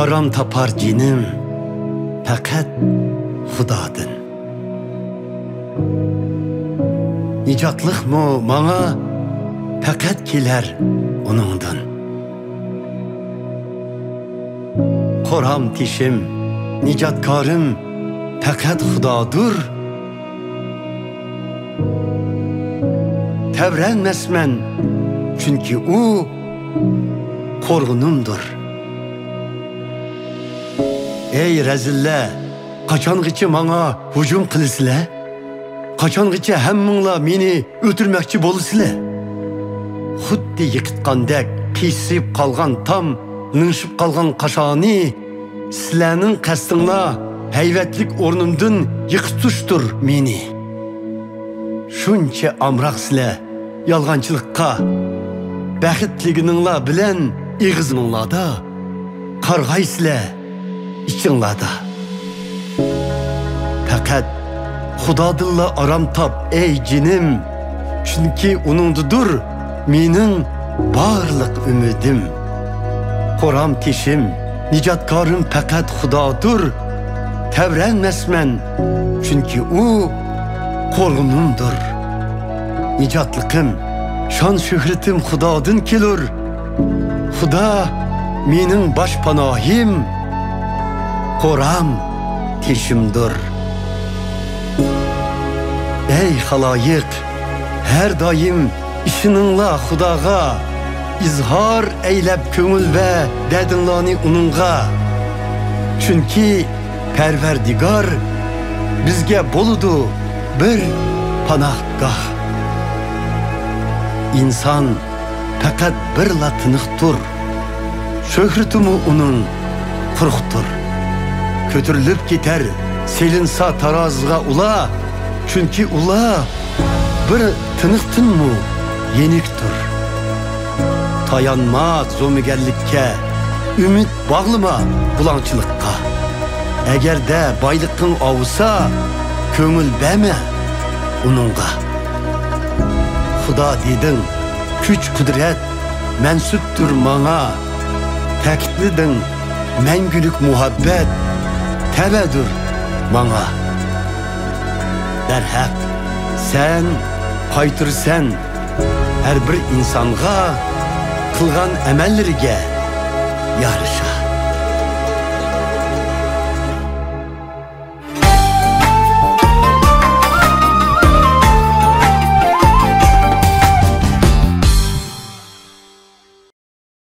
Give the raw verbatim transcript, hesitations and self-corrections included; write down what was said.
ئارام تاپار جېنىم پەقەت خۇدادىن. نىجاتلىقمۇ ماڭا پەقەت كېلەر ئۇنىڭدىن. قورام تېشىم، نىجاتكارىم پەقەت خۇدادۇر. تەۋرەنمەسمەن، چۈنكى ئۇ قورغىنىمدۇر. ئەي رەزىللەر، قاچانغىچە ماڭا ھۇجۇم قىلىسىلەر؟ قاچانغىچە ھەممىڭلار مېنى ئۆلتۈرمەكچى بولىسىلەر؟ خۇددى يىقىتقاندەك قىيسىيىپ قالغان تام، لىڭشىپ قالغان قاشانى، سىلەرنىڭ قەستىڭلار ھەيۋەتلىك ئورنۇمدىن يىقىتىشتۇر مېنى. شۇنچە ئامراقسىلەر يالغانچىلىققا، بەخت دېگىنىڭلار بىلەن ئېغىزىڭلاردا قارغايسىلەر ئىچىڭلاردا. پەقەت خۇدادىنلا ئارام تاپ، ئەي جېنىم، چۈنكى ئۇنىڭدىدۇر مېنىڭ بارلىق ئۈمىدىم. قورام تېشىم، نىجاتكارىم پەقەت خۇدادۇر. تەۋرەنمەسمەن، چۈنكى ئۇ قورغىنىمدۇر. نىجاتلىقىم، شان-شۆھرىتىم خۇدادىن كېلۇر. خۇدا مېنىڭ باش پاناھىم، قورام تېشىمدۇر. ئەي خالايىق، ھەر دائىم ئىشىنىڭلار خۇداغا، ئىزھار ئەيلەپ كۆڭۈل ۋە دەردىڭلارنى ئۇنىڭغا. چۈنكى پەرۋەردىگار بىزگە بولىدۇ بىر پاناھگاھ. ئىنسان پەقەت بىرلا تىنىقتۇر، شۆھرىتىمۇ ئۇنىڭ قۇرۇقتۇر. كۆتۈرۈلۈپ كېتەر سېلىنسا تارازىغا ئۇلار، چۈنكى ئۇلار بىر تىنىقتىنمۇ يېنىكتۇر. تايانما زومىگەرلىككە، ئۈمىد باغلىما بۇلاڭچىلىققا. ئەگەردە بايلىقىڭ ئاۋۇسا، كۆڭۈل بەرمە ئۇنىڭغا. خۇدا دېدىڭ، كۈچ-قۇدرەت مەنسۇپتۇر ماڭا. تەكىتلىدىڭ، مەڭگۈلۈك مۇھەببەت تەۋەدۇر ماڭا. دەرھەق، سەن قايتۇرىسەن ھەر بىر ئىنسانغا قىلغان ئەمەللىرىگە يارىشا.